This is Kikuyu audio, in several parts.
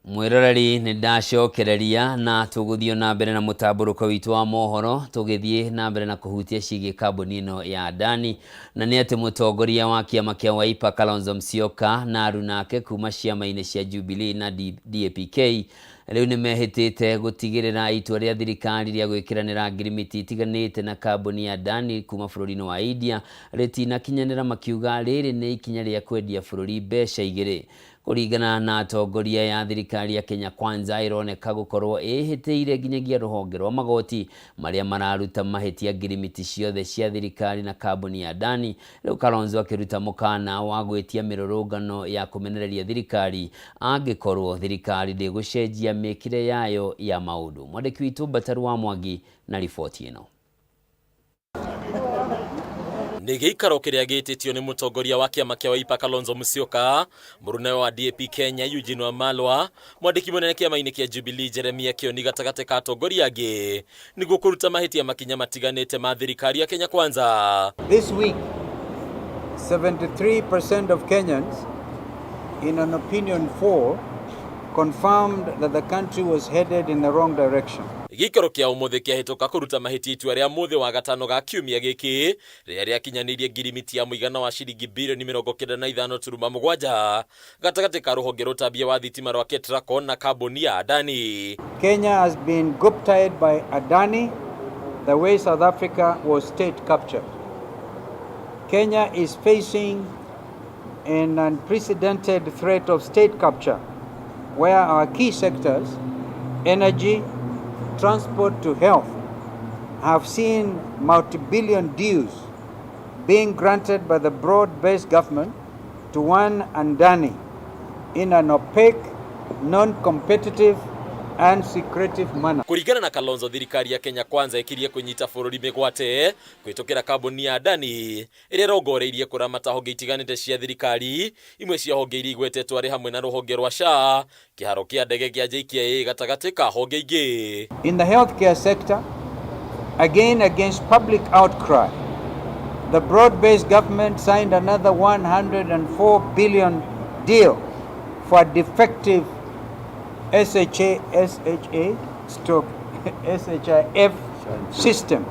Mwĩroreri, nĩ ndacokereria na tũgũthiĩ na mbere na mũtambũrũko witũ wa mohoro, tũgĩthiĩ na mbere na kũhutia ciĩgiĩ kambuni ĩno ya Adani, na nĩ atĩ mũtongoria wa kĩama kĩa Wiper Kalonzo Musyoka na aruna ake kuma ciama-inĩ cia Jubilee na DAPK rĩu nĩ mehĩtĩte gũtigĩrĩra itua rĩa thirikari rĩa gwĩkĩranĩra ngirimiti itiganĩte na kambuni ya Adani kuma bũrũri-inĩ wa India rĩtinakinyanĩra, makiuga rĩrĩ nĩ ikinya rĩa kwendia bũrũri mbeca igĩrĩ. Kũringana na atongoria ya thirikari ya Kenya Kwanza ĩroneka gũkorwo ĩhĩtĩire nginyagia rũhonge rwa magoti marĩa mararuta mahĩtia ngirimiti ciothe cia thirikari na kambuni ya Adani. Rĩu Kalonzo akĩruta mũkana wa gwĩtia mĩrũrũngano ya kũmenereria thirikari angĩkorwo thirikari ndĩgũcenjia mĩkĩre yayo ya maũndũ. Mwandĩki witũ Mbataru wa Mwangi na riboti ĩno. Nĩ gĩikaro kĩrĩa gĩtĩtio nĩ mũtongoria wa kĩama kĩa Wiper Kalonzo Musyoka, mũrunawe wa DAP Kenya Eugene Wamalwa, mwandĩki mũnene kĩama-inĩ kĩa Jubilee Jeremia Kioni gatagatĩ ka atongoria angĩ nĩguo kũruta mahĩtia makinya matiganĩte ma thirikari ya Kenya Kwanza. This week, 73% of Kenyans in an opinion poll confirmed that the country was headed in the wrong direction. Gĩikaro kĩa ũmũthĩ kĩahĩtũka kũruta mahĩtia itua rĩa mũthĩ wa gatano ga kiumia gĩkĩ rĩrĩa rĩakinyanĩirie ngirimiti ya mũigana wa ciringi birioni 95.7 gatagatĩ ka rũhonge rũtambia wa thitima rwa Ketraco na kambuni ya Adani. Kenya has been guptied by Adani the way South Africa was state captured. Kenya is facing an unprecedented threat of state capture, where our key sectors, energy, transport to health, have seen multi-billion deals being granted by the broad-based government to one Adani in an opaque, non-competitive and secretive manner. Kũringana na Kalonzo, thirikari ya Kenya Kwanza ĩkirie kũnyita bũrũri mĩgwate kũhĩtũkĩra kambuni ya Adani ĩrĩa ĩrongoreirie kũramata honge itiganĩte cia thirikari. Imwe cia honge iria igwetetwo arĩ hamwe na rũhonge rwa SHA, kĩharo kĩa ndege kĩa JKIA gatagatĩ ka honge ingĩ. In the healthcare sector, again against public outcry, the broad-based government signed another 104 billion deal for a defective SHA, SHA stroke SHIF system.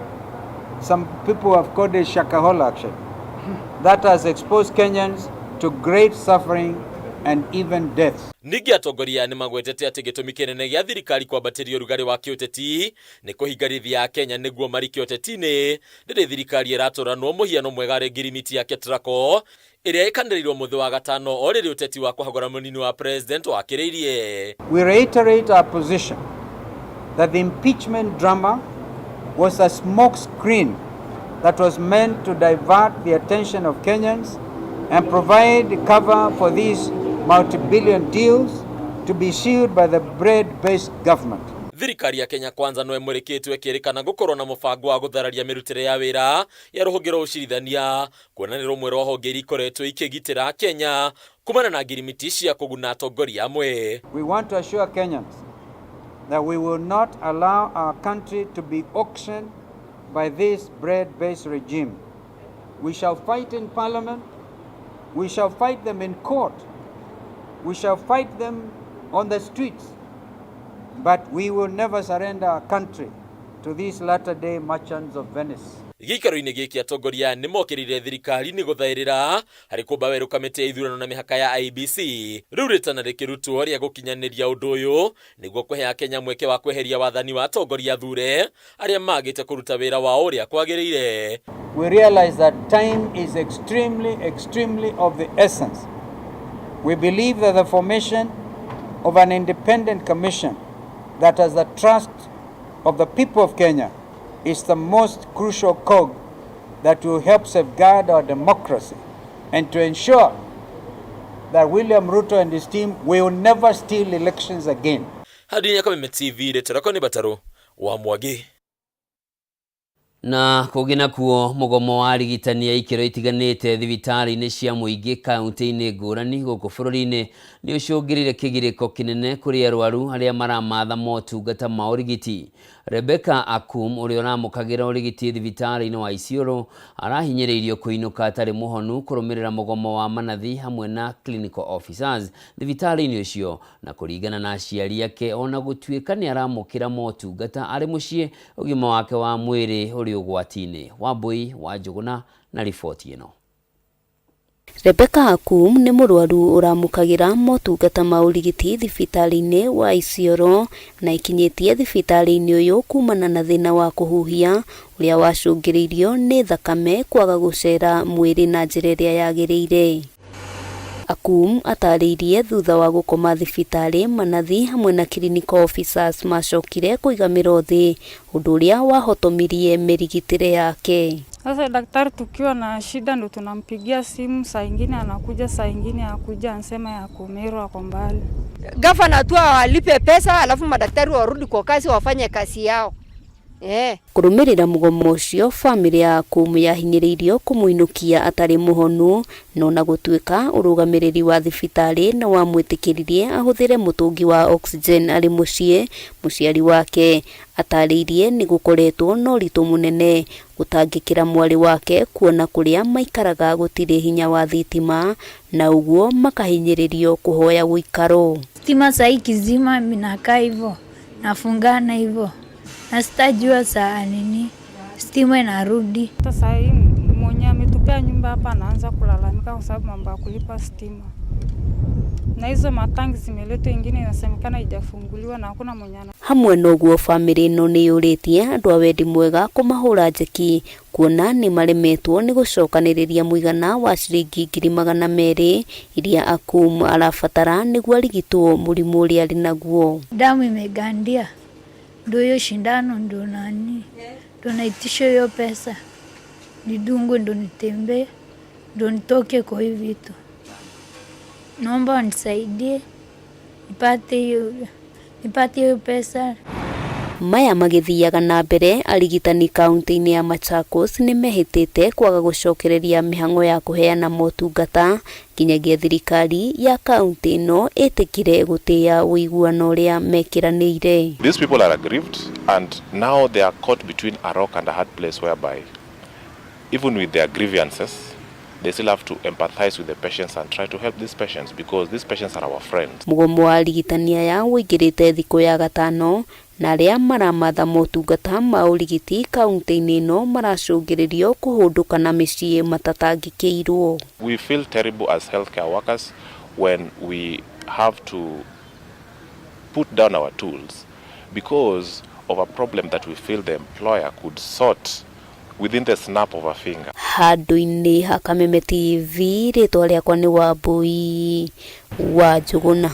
Some people have called it Shakahola action. That has exposed Kenyans to great suffering and even death. Ningĩ atongoria nĩ magwetete atĩ gĩtũmi kĩnene gĩa thirikari kwambatĩria ũrugarĩ wa kĩũteti nĩ kũhingarithia Akenya nĩguo marike ũteti-inĩ rĩrĩ thirikari ĩratũranwo mũhiano mwega harĩ ngirimiti ya Ketraco ĩrĩa ĩkanĩrĩirwo mũthĩ wa gatano o rĩrĩ ũteti wa kũhagũra mũnini wa president wakĩrĩirie. We reiterate our position that the impeachment drama was a smoke screen that was meant to divert the attention of Kenyans and provide cover for these multi-billion deals to be sealed by the broad-based government. Thirikari ya Kenya Kwanza no ĩmũrĩkĩtwo ĩkĩrĩkana gũkorwo na mũbango wa gũthararia mĩrutĩre ya wĩra ya rũhonge rwa ũcirithania, kuona nĩ rũmwe rwa honge iria ikoretwo ikĩgitĩra Kenya kumana na ngirimiti cia kũguna atongoria amwe. We want to assure Kenyans that we will not allow our country to be auctioned by this broad-based regime. We shall fight in parliament, we shall fight them in court, we shall fight them on the streets, but we will never surrender our country to these latter-day merchants of Venice. Gĩikaro-inĩ gĩkĩ atongoria nĩ mokĩrĩire thirikari nĩ gũthaĩrĩra harĩ kũmba werũ kamĩtĩ ya ithurano na mĩhaka ya IEBC, rĩu rĩtana rĩkĩrutwo rĩa gũkinyanĩria ũndũ ũyũ nĩguo kũhe Akenya mweke wa kweheria wathani wa atongoria athure arĩa magĩte kũruta wĩra wao ũrĩa kwagĩrĩire. We realize that time is extremely, extremely of the essence. We believe that the formation of an independent commission that has the trust of the people of Kenya is the most crucial cog that will help safeguard our democracy and to ensure that William Ruto and his team will never steal elections again. Hadi ya Kameme TV, rĩtwa rĩakwa nĩ Batarũ wa Mwangi. Na kũngĩ nakuo, mũgomo wa arigitani a ikĩro itiganĩte thibitarĩ-inĩ cia mũingĩ kaunti-inĩ ngũrani gũkũ bũrũri-inĩ nĩ ũcũngĩrĩire kĩgirĩko kĩnene kũrĩ arwaru arĩa maramatha motungata ma ũrigiti. Rebecca Akum ũrĩa ũramũkagĩra ũrigiti thibitarĩ-inĩ wa Isiolo arahinyĩrĩirio kũinũka atarĩ mũhonu kũrũmĩrĩra mũgomo wa manathi hamwe na clinical officers thibitarĩ-inĩ ũcio. Na kũringana na aciari ake, ona gũtuĩka nĩ aramũkĩra motungata arĩ mũciĩ, ũgima wake wa mwĩrĩ ũrĩ ũgwati-inĩ. Wambui wa Njũgũna na riboti ĩno. Rebecca Akum nĩ mũrwaru ũramũkagĩra motungata ma ũrigiti thibitarĩ-inĩ wa Isiolo na ikinyĩtie thibitarĩ-inĩ ũyũ kumana na thĩna wa kũhuhia ũrĩa wacũngĩrĩirio nĩ thakame kwaga gũcera mwĩrĩ na njĩra ĩrĩa yagĩrĩire. Akum atarĩirie thutha wa gũkoma thibitarĩ, manathi hamwe na clinical officers macokire kũiga mĩro thĩ, ũndũ ũrĩa wahotomirie mĩrigitĩre yake. Sasa daktari tukiwa na shida ndo tunampigia simu, saa ingine anakuja, saa ingine hakuja, anasema ya Meru ako mbali. Gavana tu awalipe pesa, alafu madaktari warudi kwa kazi wafanye kazi yao. Kũrũmĩrĩra mũgomo ũcio, bamĩrĩ ya Akum yahinyĩrĩirio kũmũinũkia atarĩ mũhonu, no na gũtuĩka ũrũgamĩrĩri wa thibitarĩ nĩ wamwĩtĩkĩririe ahũthĩre mũtũngi wa oxygen arĩ mũciĩ, mũciari wake atarĩirie nĩ gũkoretwo na ũritũ mũnene gũtangĩkĩra mwarĩ wake kuona kũrĩa maikaraga gũtirĩ hinya wa thitima na ũguo makahinyĩrĩrio kũhoya ũikaro. Stima saa hii kizima minakaa hivyo, nafungana hivyo na sitajua saa nini stima inarudi. Sasa hii mwenye ametupea nyumba hapa anaanza kulalamika kwa sababu mambo ya kulipa stima, na hizo matangi zimeletwa, ingine inasemekana haijafunguliwa na hakuna mwenye ana. Hamwe na ũguo, bamĩrĩ ĩno nĩ yũrĩtie andũ a wendi mwega kũmahũra njeki kuona nĩ maremetwo nĩ gũcokanĩrĩria mũigana wa ciringi 200,000 iria Akum arabatara nĩguo arigitwo mũrimũ ũrĩa arĩ naguo. Damu imegandia, ndio hiyo shindano, ndio nani, ndio naitisha hiyo pesa nidungwe, ndio nitembee, ndio nitoke kwa hii vitu. Naomba wanisaidie nipate hiyo pesa. Maya magĩthiaga na mbere, arigitani kaunti-inĩ ya Machakos nĩ mehĩtĩte kwaga gũcokereria mĩhang'o ya kũheana motungata nginyagia thirikari ya kaunti ĩno ĩtĩkĩre gũtĩĩa ũiguano ũrĩa mekĩranĩire. These people are aggrieved and now they are caught between a rock and a hard place, whereby even with their grievances, they still have to empathize with the patients and try to help these patients, because these patients are our friends. Mũgomo wa arigitani aya ũingĩrĩte thikũ ya gatano na arĩa maramatha motungata ma ũrigiti kaunti-inĩ ĩno maracũngĩrĩrio kũhũndũka na mĩciĩ matatangĩkĩirwo. We feel terrible as healthcare workers when we have to put down our tools because of a problem that we feel the employer could sort within the snap of a finger. Handũ-inĩ ha Kameme TV, rĩtwa rĩakwa nĩ Wambui wa Njũgũna.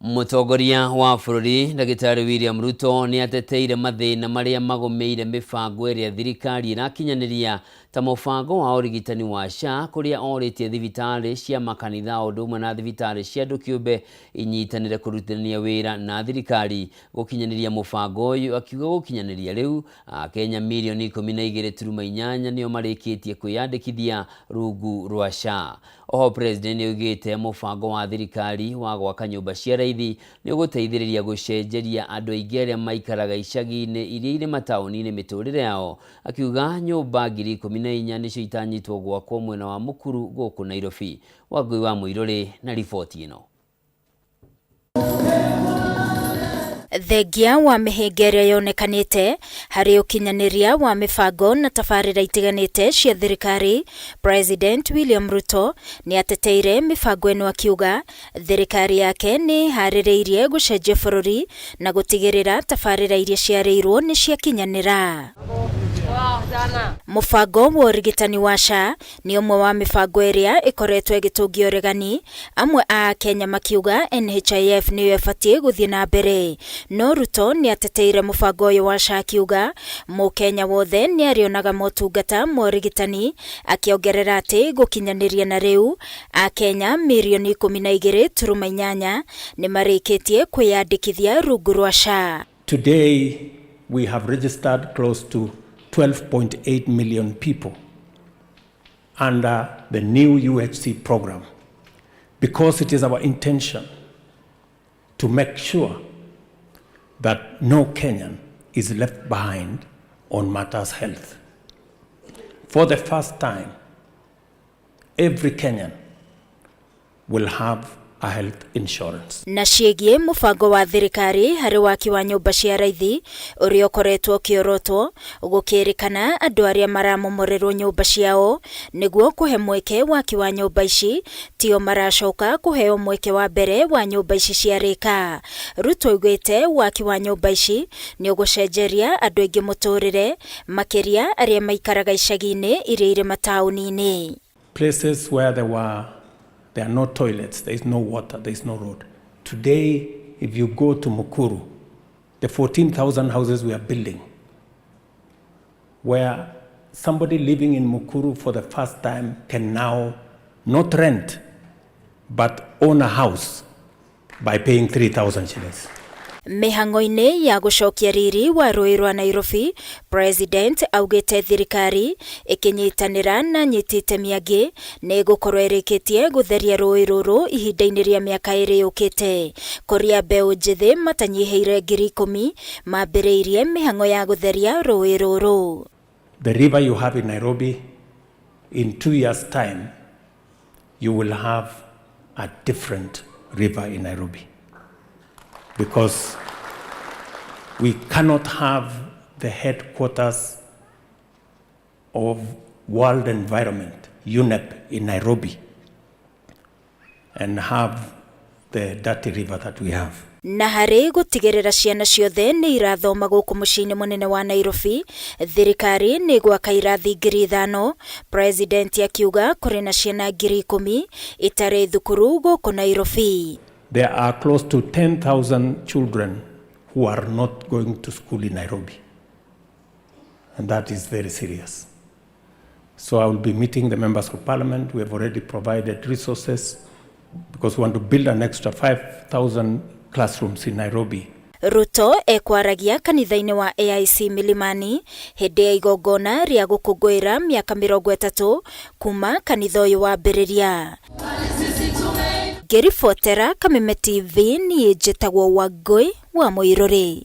Mũtongoria wa bũrũri Ndagĩtarĩ William Ruto nĩ ateteire mathĩna marĩa magũmĩire mĩbango ĩrĩa thirikari ĩrakinyanĩria ta mũbango wa ũrigitani wa SHA, kũrĩa orĩtie thibitarĩ cia makanitha o ũndũ ũmwe na thibitarĩ cia andũ kĩũmbe inyitanĩre kũrutithania wĩra na thirikari gũkinyanĩria mũbango ũyũ, akiuga gũkinyanĩria rĩu Akenya mirioni 12.8 nĩo marĩkĩtie kwĩyandĩkithia rungu rwa SHA. Oho President nĩaugĩte mũbango wa thirikari wa gwaka nyũmba cia raithi nĩ ũgũteithĩrĩria gũcenjeria andũ aingĩ arĩa maikaraga icagi-inĩ iria irĩ mataũni-inĩ mĩtũrĩre yao, akiuga nyũmba 14,000 nĩcio itanyĩtwo gwakwo mwena wa Mukuru gũkũ Nairobi. Wangui wa Mũirũrĩ na riboti ĩno. Thengia wa mĩhĩnga ĩrĩa yonekanĩte harĩ ũkinyanĩria wa mĩbango na tabarĩra itiganĩte cia thirikari, President William Ruto nĩ ateteire mĩbango ĩno akiuga thirikari yake nĩ ĩharĩrĩirie gũcenjia bũrũri na gũtigĩrĩra tabarĩra iria ciarĩirwo nĩ ciakinyanĩra. Mũbango wa ũrigitani wa SHA nĩ ũmwe wa mĩbango ĩrĩa ĩkoretwo ĩgĩtũngia ũregani, amwe a Akenya makiuga NHIF nĩyo ĩbatiĩ gũthiĩ na mbere. No Ruto nĩ ateteire mũbango ũyũ wa SHA akiuga mũkenya wothe nĩ arĩonaga motungata ma ũrigitani, akĩongerera atĩ gũkinyanĩria na rĩu Akenya mirioni 12.8 nĩ marĩkĩtie kwĩyandĩkithia rungu rwa SHA. Today, we have registered close to 12.8 million people under the new UHC program, because it is our intention to make sure that no Kenyan is left behind on matters health. For the first time, every Kenyan will have a health insurance. Na ciĩgiĩ mũbango wa thirikari harĩ waki wa nyũmba cia raithi ũrĩa ũkoretwo ũkĩorotwo, gũkĩrĩkana andũ arĩa maramomorerwo nyũmba ciao nĩguo kũhe mweke waki wa nyũmba ici tio maracoka kũheo mweke wa mbere wa nyũmba ici ciarĩka. Ruto augĩte waki wa nyũmba ici nĩ ũgũcenjeria andũ aingĩ mũtũrĩre, makĩria arĩa maikaraga icagi-inĩ iria irĩ mataũni-inĩ. Places where there are no toilets, there is no water, there is no road. Today, if you go to Mukuru, the 14,000 houses we are building, where somebody living in Mukuru for the first time can now not rent, but own a house by paying 3,000 shillings. Mĩhang'o-inĩ ya gũcokia riri wa rũĩ rwa Nairobi, President augĩte thirikari ĩkĩnyitanĩra na nyiti itemi angĩ nĩ ĩgũkorwo ĩrĩkĩtie gũtheria rũĩ rũrũ ihinda-inĩ rĩa mĩaka 2 yũkĩte. Kũrĩa mbeũ njĩthĩ matanyihĩire 10,000 mambĩrĩirie mĩhang'o ya gũtheria rũĩ rũrũ. The river you have in Nairobi, in 2 years' time, you will have a different river in Nairobi, because we cannot have the headquarters of World Environment, UNEP, in Nairobi, and have the dirty river that we have. Na harĩ gũtigĩrĩra ciana ciothe nĩ irathoma gũkũ mũciĩ-inĩ mũnene wa Nairobi, thirikari nĩ ĩgwaka irathi 5,000. President akiuga kũrĩ na ciana 10,000 itarĩ thukuru gũkũ Nairobi. There are close to 10,000 children who are not going to school in Nairobi. And that is very serious. So I will be meeting the members of parliament. We have already provided resources because we want to build an extra 5,000 classrooms in Nairobi. Ruto ekwaragia kanitha-inĩ wa AIC Milimani hĩndĩ ya igongona rĩa gũkũngũĩra mĩaka 30 kuma kanitha ũyũ wambĩrĩria. Ngĩribotera Kameme TV, niĩ njĩtagwo Wangũi wa Mũirũrĩ.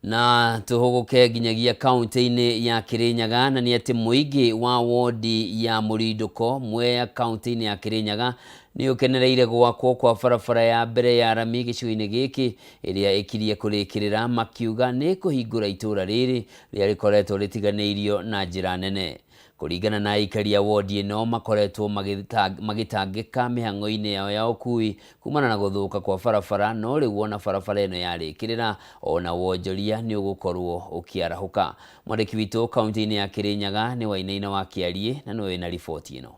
Na tuhuguke nginyagia kaunti-inĩ ya Kirinyaga, na nĩ atĩ mũingĩ wa wodi ya Mũrindũko Mwea kaunti-inĩ ya Kirinyaga nĩ ũkenereire gwakwo kwa barabara ya mbere ya rami gĩcigo-inĩ gĩkĩ ĩrĩa ĩkirie kũrĩkĩrĩra, makiuga nĩ kũhingũra itũra rĩrĩ rĩrĩa rĩkoretwo rĩtiganĩirio na njĩra nene. Kũringana na aikari a wodi ĩno, makoretwo magĩtangĩka mĩhang'o-inĩ yao ya ũkui kumana na gũthũka kwa barabara, no rĩu ona barabara ĩno yarĩkĩrĩra ona wonjoria nĩ ũgũkorwo ũkĩarahũka. Mwandĩki witũ kaunti-inĩ ya Kirinyaga nĩ Wainaina wa Kĩariĩ, na nĩwe wĩna riboti ĩno.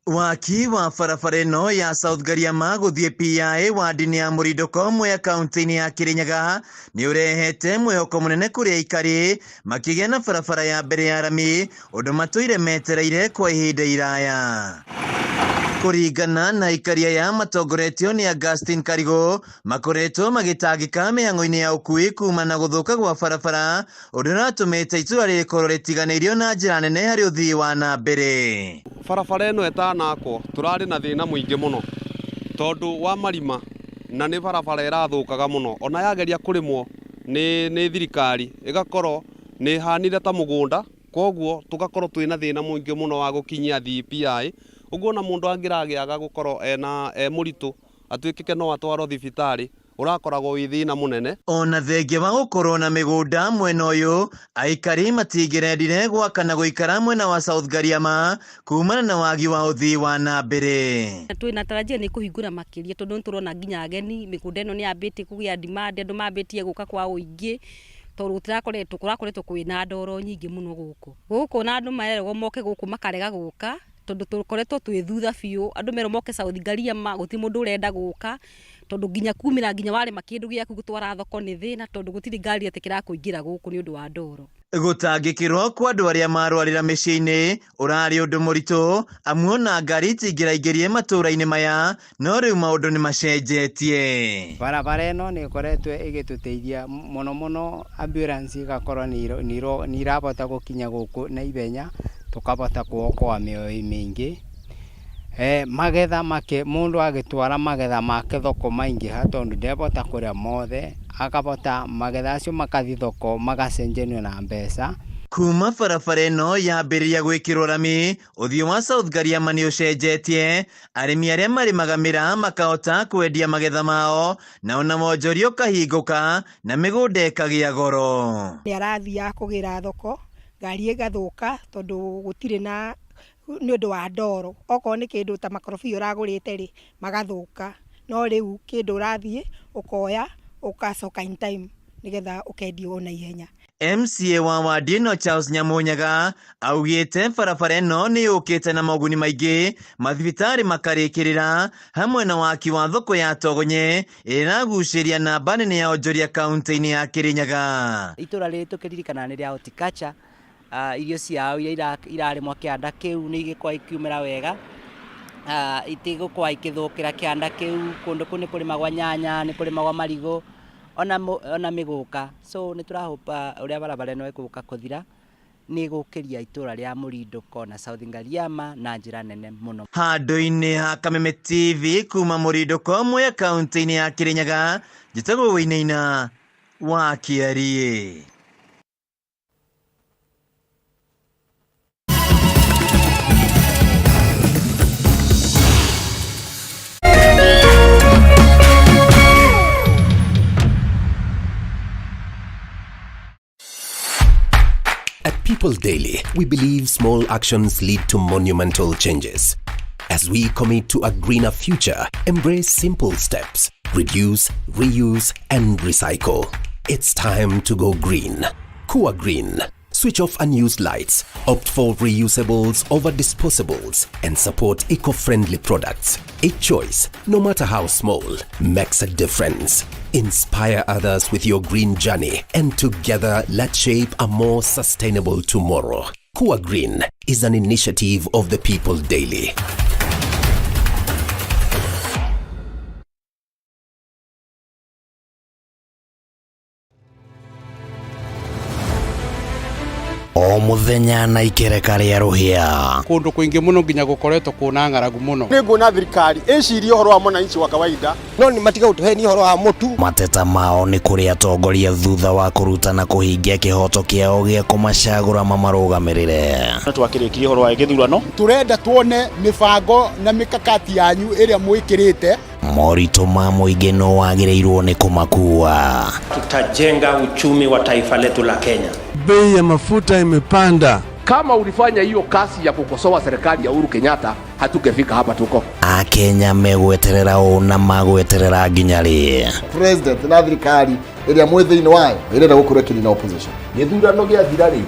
Waki wa barabara ĩno ya South Gariama gũthiĩ PIA wadi-inĩ ya Mũrindũko Mwea kaunti-inĩ ya Kirinyaga nĩ ũrehete mwĩhoko mũnene kũrĩ aikari makĩgĩa na barabara ya mbere ya rami, ũndũ matũire metereire kwa ihinda iraya. Kũringana na aikari aya matongoretio nĩ Augustine Karigũ, makoretwo magĩtangĩka mĩhang'o-inĩ ya ũkui kuma na gũthũka gwa barabara, ũndũ ũratũmĩte itũra rĩkorwo rĩtiganĩirio na njĩra nene harĩ ũthii wa na mbere. Barabara ĩno ĩtanakwo tũrarĩ na thĩna mũingĩ mũno tondũ wa marima, na nĩ barabara ĩrathũkaga mũno, ona yageria kũrĩmwo nĩ thirikari ĩgakorwo nĩ ĩhanire ta mũgũnda, koguo tũgakorwo twĩna thĩna mũingĩ mũno wa gũkinyia DPI. Ũguo na mũndũ angĩragĩaga gũkorwo ena mũritũ atuĩkĩke no atwarwo thibitarĩ, ũrakoragwo wĩ thĩna mũnene. Ona thengia wa gũkorwo na mĩgũnda mwena ũyũ, aikari matingĩrendire gwaka na gũikara mwena wa South Gariama kumana na wagi wa ũthii wa na mbere. Twĩnatarajia nĩ kũhingũra makĩria tondũ nĩtũrona nginya ageni, mĩgũnda ĩno nĩyambĩtie kũgĩa demand, andũ mambĩtie gũka kwa ũingĩ tondũ gũtirakoretwo, kũrakoretwo kwĩna ndoro nyingĩ mũno gũkũ. Gũkũ na andũ mareragwo moke gũkũ makarega gũka tondũ tũkoretwo twĩ thutha biũ, andũ merwo moke South Gariama gũtirĩ mũndũ ũrenda gũka tondũ nginya kumĩra nginya warĩma kĩndũ gĩaku gũtwara thoko nĩ thĩna tondũ gũtirĩ ngari ĩtĩkĩra kũingĩra gũkũ nĩ ũndũ wa ndoro. Gũtangĩkĩrwo kwa andũ arĩa marwarĩra mĩciĩ-inĩ ũrarĩ ũndũ mũritũ amu ona ngari itingĩraingĩrie matũũra-inĩ maya, no rĩu maũndũ nĩ macenjetie. Barabara ĩno nĩ ĩkoretwo ĩgĩtũteithia mũno mũno, ambulance ĩgakorwo nĩ irahota gũkinya gũkũ na ihenya, tũkahota kuokoa mĩoyo mĩingĩ. Magetha make, mũndũ agĩtwara magetha make thoko maingĩha tondũ ndehota kũrĩa mothe, akahota magetha acio makathiĩ thoko magacenjanio na mbeca. Kuma barabara ĩno yambĩrĩria gwĩkĩrwo rami, ũthiũ wa South Gariama nĩ ũcenjetie, arĩmi arĩa marĩmaga mĩraa makahota kwendia magetha mao, na ona wonjoria ũkahingũka na mĩgũnda ĩkagĩa goro. Nĩ arathiaga kũgĩra thoko, ngari ĩgathũka tondũ gũtirĩ na nĩ ũndũ wa ndoro. Okorwo nĩ kĩndũ ta makorobia ũragũrĩte rĩ, magathũka. No rĩu kĩndũ ũrathiĩ ũkoya ũgacoka in time nĩgetha ũkendio na ihenya. MCA wa wadi ĩno Charles Nyamunyaga augĩte barabara ĩno nĩ yũkĩte na moguni maingĩ, mathibitarĩ makarĩkĩrĩra hamwe na waki wa thoko ya Togonye ĩrĩa ĩragucĩrĩria namba nene ya onjoria kaunti-inĩ ya Kirinyaga. Itũra rĩrĩ tũkĩririkana nĩ rĩa horticulture, irio ciao iria irarĩmwo kĩanda kĩu nĩ igĩkoragwo ikiumĩra wega, itigũkorwo ikĩthũkĩra kĩanda kĩu. Kũndũ kũu nĩ kũrĩmagwo nyanya, nĩ kũrĩmagwo marigũ ona mĩgũka. So nĩ tũrahopa ũrĩa barabara ĩno ĩgũka kũthira nĩ ĩgũkĩria itũra rĩa Mũrindũko na South Ngariama na njĩra nene mũno. Handũ-inĩ ha Kameme TV kuma Mũrindũko Mwea kaunti-inĩ ya Kirinyaga, njĩtagwo Wainaina wa Kĩariĩ. At People Daily, we believe small actions lead to monumental changes. As we commit to a greener future, embrace simple steps. Reduce, reuse, and recycle. It's time to go green. Kua Green. Switch off unused lights, opt for reusables over disposables, and support eco-friendly products. Each choice, no matter how small, makes a difference. Inspire others with your green journey, and together let's shape a more sustainable tomorrow. Kua Green is an initiative of the People Daily. O muthenya na ikereka rĩa rũhĩa. Kũndũ kũingĩ mũno nginya gũkoretwo kwĩna ng'aragu mũno. Nĩ nguona thirikari ĩcirie ũhoro wa mwananchi wa kawaida. No nĩ matiga gũtũhenia ũhoro wa mũtu. Mateta mao nĩ kũrĩ atongoria thutha wa kũruta na kũhingia kĩhoto kĩao gĩa kũmacagũra mamarũgamĩrĩre. Twakĩrĩkirie ũhoro wa gĩthurano. Tũrenda tuone mĩbango na mĩkakati yanyu ĩrĩa mwĩkĩrĩte. Moritũ ma mũingĩ no wagĩrĩirwo nĩ kũmakua. Tutajenga uchumi wa taifa letu la Kenya. Bei ya mafuta imepanda. Kama ulifanya hiyo kazi ya kukosoa serikali ya Uhuru Kenyatta, hatungefika hapa tuko. Akenya megweterera ũ na magweterera nginya rĩ? President na thirikari ĩrĩa mwĩ thĩinĩ wayo ĩrenda gũkorwo ĩkĩnina opposition. Gĩthurano gĩathira rĩ,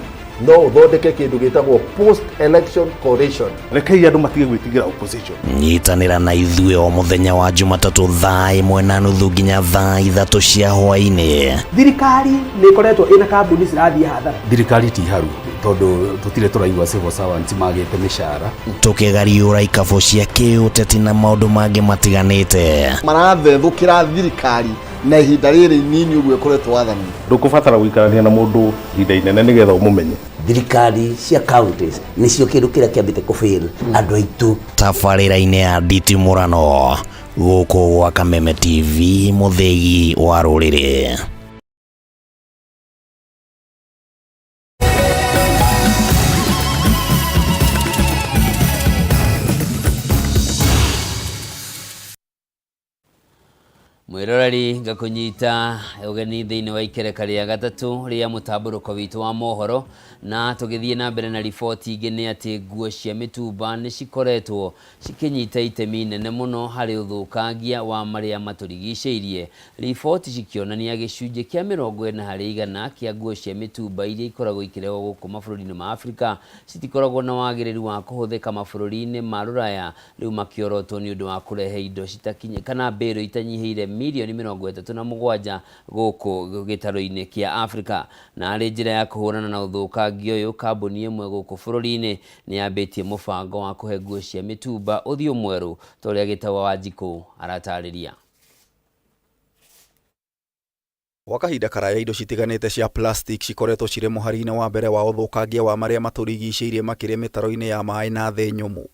no ũthondeke kĩndũ gĩtagwo post election coalition. Rekei andũ matige gwĩtigĩra opposition. Nyitanĩra na ithuĩ o mũthenya wa Jumatatũ thaa 1:30 nginya thaa 3 cia hwaĩ-inĩ. Thirikari nĩ ĩkoretwo ĩna kambuni cirathiĩ hathara. Thirikari ti haru tondũ tũtirĩ tũraigua civil servants magĩte mĩcara. Tũkĩgariũra ikabũ cia kĩũteti na maũndũ mangĩ matiganĩte. Marathethũkĩra thirikari na ihinda rĩrĩ inini ũguo ĩkoretwo wathani. Ndũkũbatara gũikarania na mũndũ ihinda inene nĩgetha ũmũmenye. Thirikari cia counties nĩcio kĩndũ kĩrĩa kĩambĩte kũfail andũ aitũ. Tabarĩra-inĩ ya nditimũrano gũkũ gwa Kameme TV mũthĩgi wa rũrĩrĩ. Mwiroreri ngakũnyita ũgeni thĩinĩ wa ikereka rĩa gatatũ rĩa mũtambũrũko witũ wa mohoro, na tũgĩthiĩ na mbere na riboti ingĩ nĩ atĩ nguo cia mĩtumba nĩ cikoretwo cikĩnyita itemi inene mũno harĩ ũthũkangia wa marĩa matũrigicĩirie. Riboti cikĩonania gĩcunjĩ kĩa 40% kĩa nguo cia mĩtumba iria ikoragwo ikĩrehwo gũkũ mabũrũri-inĩ ma Afrika citikoragwo na wagĩrĩru wa kũhũthĩka mabũrũri-inĩ ma Rũraya, rĩu makĩorotwo nĩ ũndũ wa kũrehe indo citakinye kana mbĩrũ itanyihĩire mirioni 37 gũkũ gĩtarũ-inĩ kĩa Afrika. Na arĩ njĩra ya kũhũrana na ũthũkangia ũyũ, kambuni ĩmwe gũkũ bũrũri-inĩ nĩ yambĩtie mũbango wa kũhe nguo cia mĩtumba ũthiũ mwerũ ta ũrĩa Gĩtaũ wa Wanjikũ aratarĩria. Gwa kahinda karaya indo citiganĩte cia plastic cikoretwo cirĩ mũhari-inĩ wa mbere wa ũthũkangia wa marĩa matũrigicĩirie makĩria mĩtaro-inĩ ya maĩ na thĩ nyũmũ.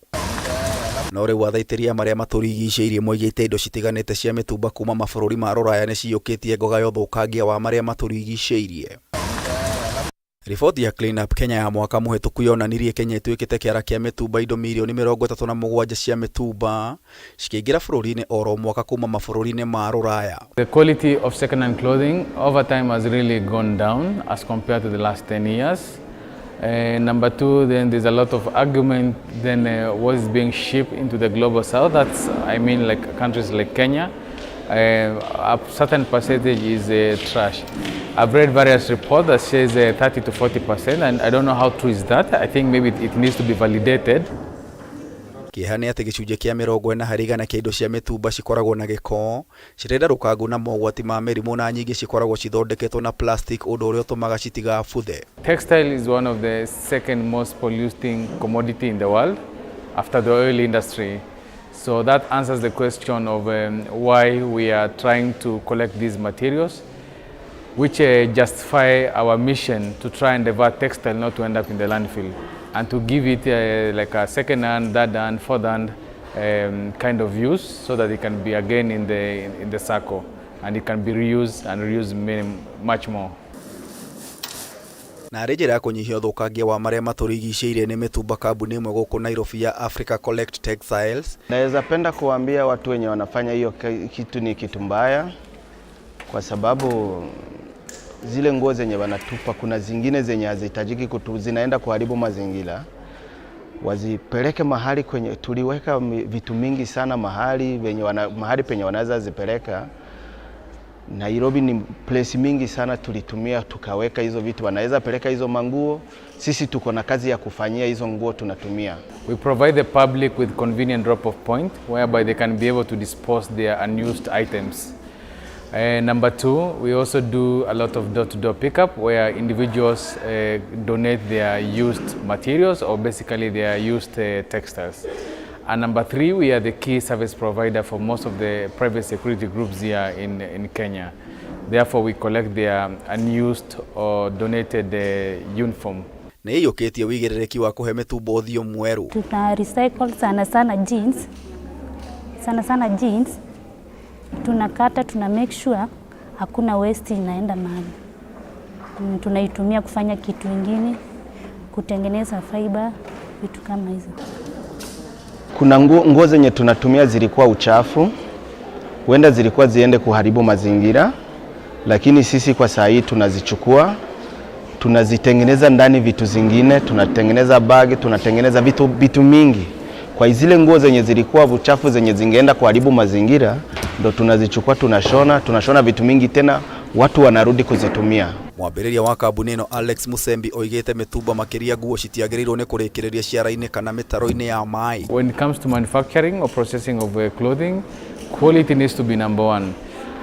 No rĩu athaitĩri a marĩa matũrigicĩirie moigĩte indo citiganĩte cia mĩtumba kuma mabũrũri ma rũraya nĩciyũkĩtie ngoga ya ũthũkangia wa marĩa matũrigicĩirie. Riboti ya Clean Up Kenya ya mwaka mũhĩtũku yonanirie Kenya ĩtuĩkĩte kĩara kĩa mĩtumba indo mirioni 37 cia mĩtumba cikĩingĩra bũrũri-inĩ oro mwaka kuma mabũrũri-inĩ ma rũraya. The quality of second-hand clothing over time has really gone down as compared to the last 10 years. Number two, then there's a lot of argument then what is being shipped into the global south, that's, I mean, like countries like Kenya, a certain percentage is trash. I've read various reports that says 30 to 40%, and I don't know how true is that. I think maybe it needs to be validated. Kĩeha nĩ atĩ gĩcunjĩ kĩa 40% kĩa indo cia mĩtumba cikoragwo na gĩko, cirĩ ndarũkangu na mogwati ma mĩrimũ na nyingĩ cikoragwo cithondeketwo na plastic ũndũ ũrĩa ũtũmaga citigabuthe. Textile is one of the second most polluting commodity in the world after the oil industry. So that answers the question of why we are trying to collect these materials, which justify our mission to try and divert textile not to end up in the landfill and to give it like a second hand, third hand, fourth hand kind of use so that it can be again in the circle and it can be reused and reused many, much more. Na arĩ njĩra ya kũnyihia ũthũkangia wa marĩa matũrigicĩirie nĩ mĩtumba kambuni ĩmwe gũkũ Nairobi ya Africa Collect Textiles Naweza penda kuambia watu wenye wanafanya hiyo kitu ni kitu mbaya, kwa sababu zile nguo zenye wanatupa kuna zingine zenye hazihitajiki kutu, zinaenda kuharibu mazingira. Wazipeleke mahali kwenye tuliweka vitu mingi sana mahali venye mahali penye wanaweza zipeleka. Nairobi ni place mingi sana tulitumia tukaweka hizo vitu, wanaweza peleka hizo manguo. Sisi tuko na kazi ya kufanyia hizo nguo tunatumia. We provide the public with convenient drop-off point whereby they can be able to dispose their unused items. Number two, we also do a lot of door-to-door pickup where individuals donate their used materials or basically their used textiles. And number three, we are the key service provider for most of the private security groups here in Kenya. Therefore, we collect their unused or donated uniform. Nĩ ĩiyũkĩtie wĩigĩrĩrĩki wa kũhe mĩtumba ũthiũ mwerũ. Tuna recycle sana sana jeans, sana sana jeans tunakata, tuna make sure hakuna waste inaenda mahali. Tunaitumia kufanya kitu ingine, kutengeneza fiber, vitu kama hizo. Kuna nguo zenye tunatumia zilikuwa uchafu, huenda zilikuwa ziende kuharibu mazingira, lakini sisi kwa saa hii tunazichukua tunazitengeneza ndani vitu zingine, tunatengeneza bag, tunatengeneza vitu mingi. Kwa zile nguo zenye zilikuwa uchafu zenye zingeenda kuharibu mazingira, ndo tunazichukua tunashona vitu mingi tena watu wanarudi kuzitumia. Mwambĩrĩria wa kambuni ĩno Alex Musembi oigĩte mĩtumba makĩria nguo citiagĩrĩirwo nĩ kũrĩkĩrĩria ciara-inĩ kana mĩtaro-inĩ ya maĩ. When it comes to manufacturing or processing of clothing, quality needs to be number one.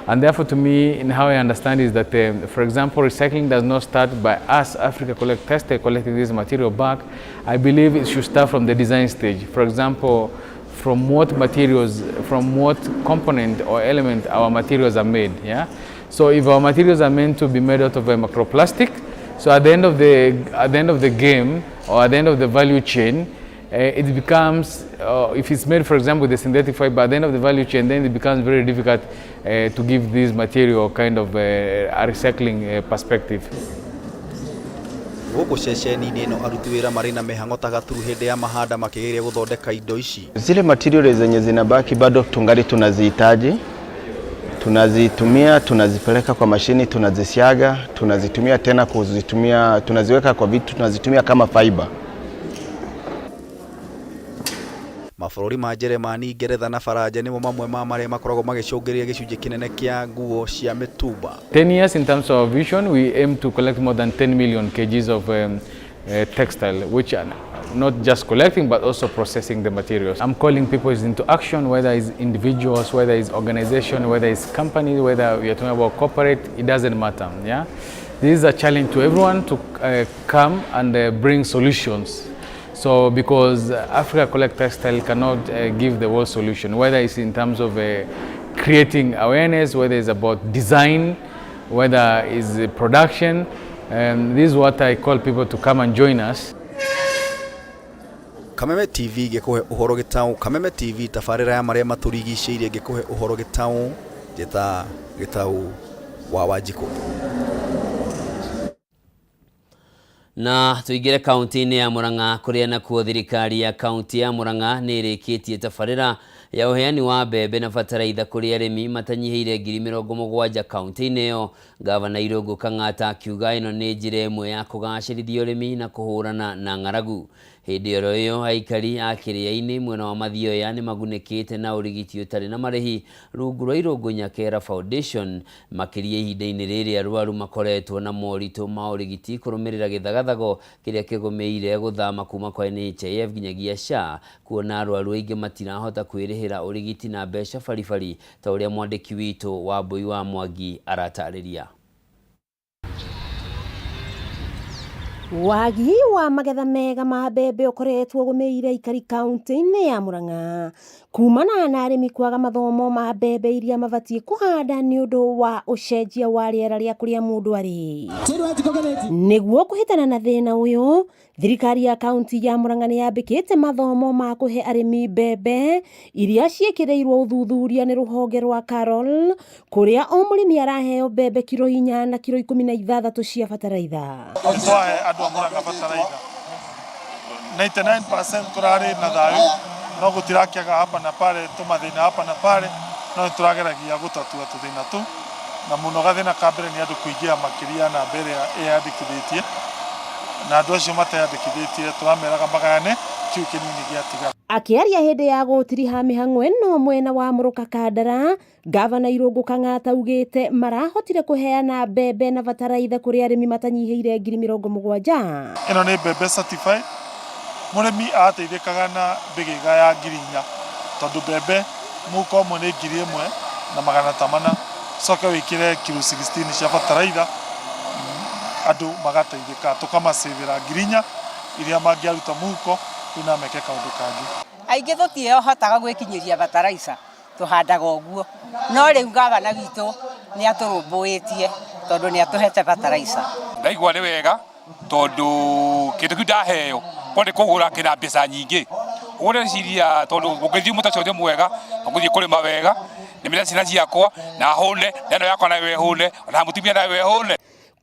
And therefore, to me, in how I understand is that, for example, recycling does not start by us, Africa Collect Textile, collecting this material back. I believe it should start from the design stage. For example, from what materials, from what component or element our materials are made. Yeah. So if our materials are meant to be made out of a microplastic, so at the end of the game or at the end of the value chain, it becomes, if it's made, for example, with a synthetic fiber, at the end of the value chain, then it becomes very difficult to give this material kind of a recycling perspective. Gũkũ ceceni-inĩ ĩno aruti wĩra marĩ na mĩhang'o ta gaturu hĩndĩ ya mahanda makĩgeria gũthondeka indo ici. Zile material zenye zinabaki bado tungali tunazihitaji, tunazitumia, tunazipeleka kwa mashini, tunazisiaga, tunazitumia tena kuzitumia, tunaziweka kwa vitu, tunazitumia kama fiber. Mabũrũri ma Jeremani, Ngeretha na Faranja nĩmo mamwe ma marĩa makoragwo magĩcũngĩrĩria gĩcunjĩ kĩnene kĩa nguo cia mĩtumba. 10 years in terms of our vision, we aim to collect more than 10 million kgs of textile, which not just collecting but also processing the materials. I'm calling people into action, whether it's individuals, whether it's organization, whether it's company, whether we are talking about corporate, it doesn't matter. Yeah, this is a challenge to everyone to come and bring solutions. So because Africa Collect Textile cannot give the world solution, whether it's in terms of creating awareness, whether it's about design, whether it's production, this is what I call people to come and join us. Kameme TV ngĩkũhe ũhoro gĩtaũ. Kameme TV tabarĩra ya marĩa matũrigicĩirie ngĩkũhe ũhoro gĩtaũ. Njĩta Gĩtaũ wa Wanjikũ. Na tuingire kaunti-inĩ ya Murang'a kũrĩa nakuo thirikari ya kaunti ya Murang'a nĩ ĩrĩkĩtie tabarĩra ya ũheani wa mbembe na bataraitha kũrĩ arĩmi matanyihĩire 70,000 kaunti-inĩ ĩyo. Gavana Irũngũ Kang'ata akiuga ĩno nĩ njĩra ĩmwe ya kũgacĩrithia ũrĩmi na kũhũrana na ng'aragu. Hĩndĩ oro ĩyo aikari a Kĩrĩa-inĩ mwena wa Mathioya nĩ magunĩkĩte na ũrigiti ũtarĩ na marĩhi rungu rwa Irũngũ Nyakera Foundation, makĩria ihinda-inĩ rĩrĩ arwaru makoretwo na moritũ ma ũrigiti kũrũmĩrĩra gĩthagathago kĩrĩa kĩgũmĩire gũthama kuma kwa NHIF nginyagia SHA, kuona arwaru aingĩ matirahota kwĩrĩhĩra ũrigiti na mbeca baribari ta ũrĩa mwandĩki witũ Wambui wa Mwangi aratarĩria. Wagi wa magetha mega ma mbembe ũkoretwo ũgũmĩire aikari kaunti-inĩ ya Murang'a kumana na arĩmi kwaga mathomo ma mbembe iria mabatiĩ kũhanda nĩ ũndũ wa ũcenjia wa rĩera rĩa kũrĩa mũndũ arĩ. Nĩguo kũhĩtana na thĩna ũyũ, thirikari ya kaunti ya Murang'a nĩ yambĩkĩte mathomo ma kũhe arĩmi mbembe iria ciĩkĩrĩirwo ũthuthuria nĩ rũhonge rwa Carol, kũrĩa o mũrĩmi araheo mbembe kiro 4 na kiro 16 cia bataraitha. Nĩtwahe andũ a Murang'a bataraitha 99% tũrarĩ na thayũ, no gũtirakĩaga hapa na pale tũmathĩna hapa na pale, no nĩtũrageragia gũtatua tũthĩna tũu, na mũno gathĩna ka mbere nĩ andũ kũingĩha makĩria namba ĩrĩa ĩyandĩkithĩtie, na andũ acio mateyandĩkithĩtie tũrameraga magayane kĩu kĩnini gĩatigara. Akĩaria hĩndĩ ya gũtiriha mĩhang'o ĩno mwena wa Mũrũka Kandara, Gavana Irũngũ Kang'ata augĩte marahotire kũheana mbembe na bataraitha kũrĩ arĩmi matanyihĩire 70,000. Ĩno nĩ mbembe certified, mũrĩmi arateithĩkaga na mbĩgĩga ya 4,000, tondũ mbembe mũhuko ũmwe nĩ 1,400, ũcoke wĩkĩre kiro 16 cia bataraitha, andũ magateithĩka, tũkamacĩvĩra 4,000 iria mangĩaruta mũhuko rĩu no meke kaũndũ kangĩ. Aingĩ tũtihotaga gwĩkinyĩria bataraitha, tũhandaga ũguo, no rĩu gavana witũ nĩ atũrũmbũĩtie tondũ nĩ atũhete bataraitha. Ndaigua nĩ wega tondũ kĩndũ kĩu ndaheo ko nĩ kũgũra kĩna mbeca nyingĩ, ũguo ndĩreciria tondũ ũngĩthiĩ mũtaco mwega, ũgũthiĩ kũrĩma wega, nĩmĩre ciana ciakwa na hũne, na ĩno yakwa nayo ĩhũne, ona mũtumia nayo ĩhũne.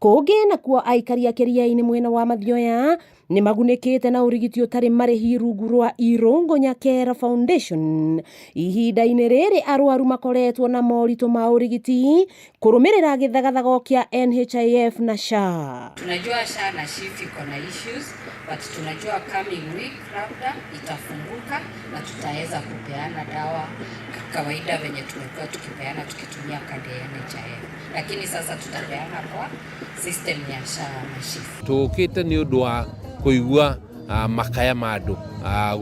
Kũngĩ nakuo aikari a Kĩrĩa-inĩ mwena wa Mathioya nĩ magunĩkĩte na ũrigiti ũtarĩ marĩhi rungu rwa Irũngũ Nyakera Foundation. Ihinda-inĩ rĩrĩ arwaru makoretwo na moritũ ma ũrigiti kũrũmĩrĩra gĩthagathago kĩa NHIF na SHA. Tunajua SHA na SHIF iko na issues, but tunajua coming week labda itafunguka na tutaweza kupeana dawa kawaida venye tumekuwa tukipeana tukitumia kadi ya NHIF, lakini sasa tutapeana kwa system ya SHA na SHIF. Tũkĩte nĩ ũndũ wa kũigua makaya ma andũ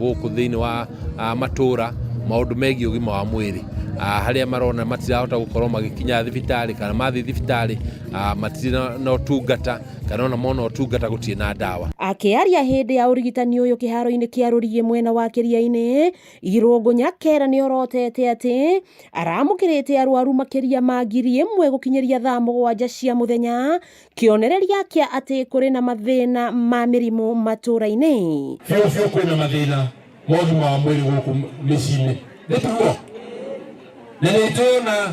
gũkũ thĩinĩ wa matũra, maũndũ megiĩ ũgima wa mwĩrĩ, harĩa marona matirahota gũkorwo magĩkinya thibitarĩ, kana mathiĩ thibitarĩ matirĩ na ũtungata, kana ona mona ũtungata gũtirĩ na ndawa. Akĩaria hĩndĩ ya ũrigitani ũyũ kĩharo-inĩ kĩa Rũriĩ mwena wa Kĩrĩa-inĩ, Irũngũ Nyakera nĩorotete atĩ aramũkĩrĩte arwaru makĩria ma 1,000 gũkinyĩria thaa 7 cia mũthenya, kĩonereria kĩa atĩ kũrĩ na mathĩna ma mĩrimũ matũra-inĩ. Biũ biũ kwĩna mathĩna ma ũgima wa mwĩrĩ gũkũ mĩciĩ-inĩ, nĩ tiguo? Na nĩ ndĩrona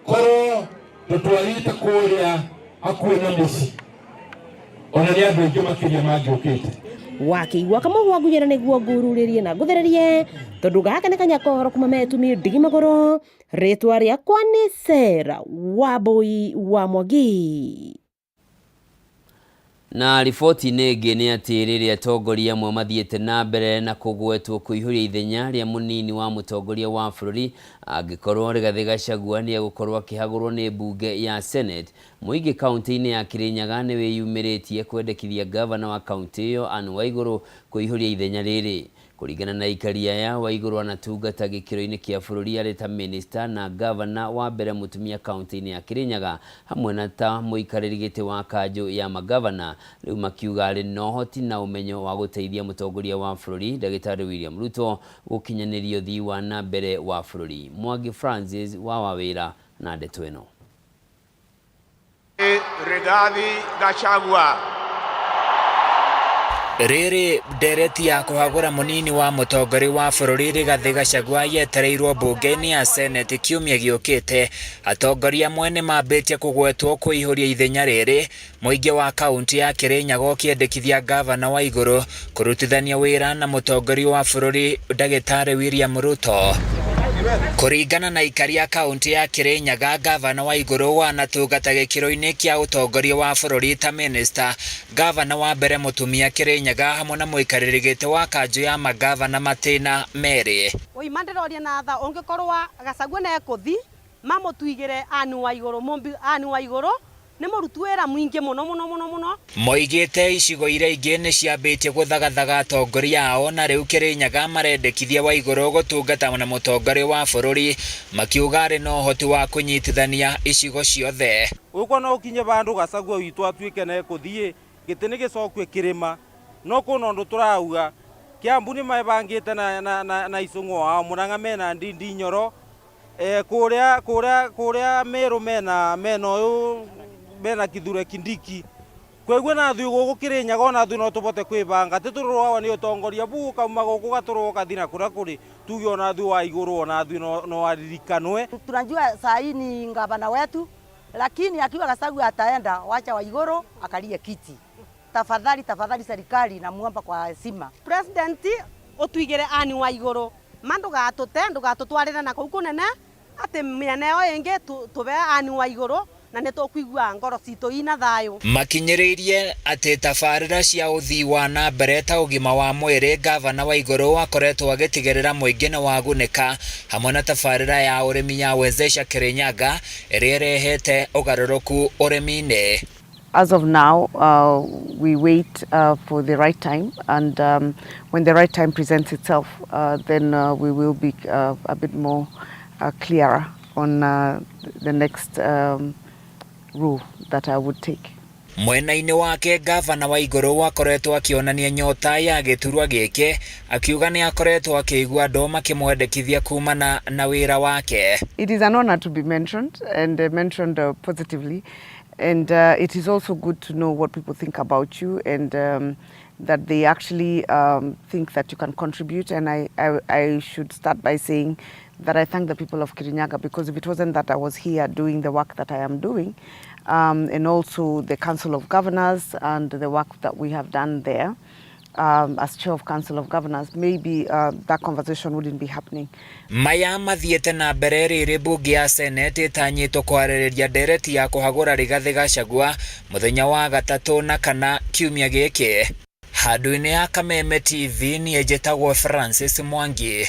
korwo tũtwarĩte kũrĩa hakuhĩ na mũciĩ, ona nĩ andũ aingĩ makĩria mangĩũkĩte. Wakĩigua kamũgwa ngunyĩra nĩguo ngururĩrie na ngũthererie, tondũ gaka nĩ kanya kohoro kuma metumi ndigi magũrũ. Rĩtwa rĩakwa nĩ Sarah Wambui wa Mwangi. Na riboti-inĩ ĩngĩ nĩ atĩ rĩrĩa atongoria amwe mathiĩte na mbere na kũgwetwo kũihũria ithenya rĩa mũnini wa mũtongoria wa bũrũri angĩkorwo Rigathĩ Gachagua nĩ egũkorwo akĩhagũrwo nĩ mbunge ya Senate, mũingĩ kaunti-inĩ ya Kirinyaga nĩ wĩyumĩrĩtie kwendekithia ngavana wa kaunti ĩyo Anne Waigũrũ kũihũria ithenya rĩrĩ. Kũringana na aikari aya, Waigũrũ anatungata gĩkĩro-inĩ kĩa bũrũri arĩ ta mĩnĩsta na ngavana wa mbere mũtumia kaunti-inĩ ya Kirinyaga hamwe na ta mũikarĩri gĩtĩ wa kanjũ ya mangavana, rĩu makiuga arĩ na ũhoti na ũmenyo wa gũteithia mũtongoria wa bũrũri Ndagĩtarĩ William Ruto gũkinyanĩria ũthii wa na mbere wa bũrũri. Mwangi Francis wa Wawĩra na ndeto ĩno. Rigathi Gachagua. Rĩrĩ ndereti ya kũhagũra mũnini wa mũtongoria wa bũrũri Rigathĩ Gachagua yetereirwo mbunge-inĩ ya Senate kiumia gĩũkĩte, atongoria amwe nĩmambĩtie kũgwetwo kũihũria ithenya rĩrĩ, mũingĩ wa kaunti ya Kirinyaga ũkĩendekithia ngavana Waigũrũ kũrutithania wĩra na mũtongoria wa bũrũri Ndagĩtarĩ William Ruto. Kũringana na aikari a kaunti ya Kirinyaga, ngavana Waigũrũ wanatungata gĩkĩro-inĩ kĩa ũtongoria wa bũrũri ta mĩnĩsta, ngavana wa mbere mũtumia Kirinyaga hamwe na mũikarĩri gĩtĩ wa kanjũ ya mangavana matĩna merĩ. Ũima ndĩroria na tha ũngĩkorwa Gachagua nĩekũthi mamũtuigĩre Anne Waigũrũ mũmbi Anne Waigũrũ nĩ mũruti wĩra mwingĩ mũno mũno mũno mũno. Moigĩte icigo iria ingĩ nĩ ciambĩtie gũthagathaga atongoria ao na rĩu Kirinyaga marendekithia Waigũrũ gũtungata na mũtongoria wa bũrũri makiuga arĩ na ũhoti wa kũnyitithania icigo ciothe. Ũguo no ũkinye vandũ Gachagua witũ atuĩke na ekũthiĩ gĩtĩ nĩ gĩcokue kĩrĩma no kũna ũndũ tũrauga Kiambu nĩ mebangĩte na, na, na, na Icũng'wa wao Murang'a mena Ndindi Nyoro e, kũrĩa kũrĩa kũrĩa Meru mena mena ũyũ mena Kithure Kindiki kweguo na thuĩ gũkũ Kirinyaga ona thuĩ no tũbote kwĩbanga ti tũrũawa nĩ ũtongoria bu ũkauma gũkũ gatũrũa ũkathi na kũrĩa kũrĩ tuge ona thuĩ wa igũrũ ona thuĩ no, no aririkanwe. Tunajua saa hii ni gavana wetu, lakini akiwa Gachagua ataenda, wacha Waiguru akalie kiti. Tafadhali tafadhali, serikali namuomba kwa heshima. President ũtuigĩre Anne Waigũrũ ma ndũgatũte ndũgatũtwarĩre na kũu kũnene atĩ mĩena ĩyo ĩngĩ tũbe Anne Waigũrũ na nĩ tũkũigua ngoro citũ ina thayũ. Makinyĩrĩirie atĩ tabarĩra cia ũthii wa na mbere ta ũgima wa mwĩrĩ ngavana Waigũrũ akoretwo agĩtigĩrĩra mũingĩ nĩ wagunĩka hamwe na tabarĩra ya ũrĩmi ya Wezesha Kirinyaga ĩrĩa ĩrehete ũgarũrũku ũrĩmi-inĩ. As of now, we wait for the right time, and when the right time presents itself, then we will be a bit more clearer on the next role that I would take. Mwena-inĩ wake ngavana Waigũrũ akoretwo akĩonania nyota ya gĩturwa gĩkĩ akiuga nĩ akoretwo akĩigua andũ makĩmwendekithia kumana na wĩra wake. It is an honor to be mentioned and mentioned positively, and it is also good to know what people think about you and that they actually think that you can contribute. And I should start by saying that I thank the people of Kirinyaga, because if it wasn't that I was here doing the work that I am doing, and also the Council of Governors and the work that we have done there, as chair of Council of Governors, maybe that conversation wouldn't be happening. Maya mathiĩte na mbere rĩrĩ mbunge ya Senate ĩtanyĩtwo kwarĩrĩria ndereti ya kũhagũra Rigathĩ Gachagua mũthenya wa gatatũ na kana kiumia gĩkĩ. Handũ-inĩ ya Kameme TV niĩ njĩtagwo Francis Mwangi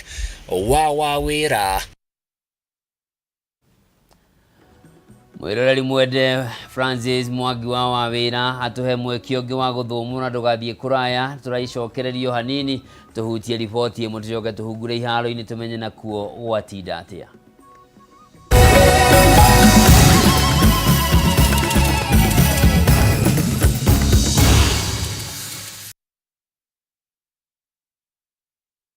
wa Wawĩra. Mwĩroreri mwende Francis Mwangi wa Wawĩra atũhe mweke ũngĩ wa gũthũmũra ndũgathiĩ kũraya tũraicokererio hanini tũhutie riboti ĩmwe tũcoke tũhungure iharo-inĩ tũmenye nakuo gwatinda atĩa.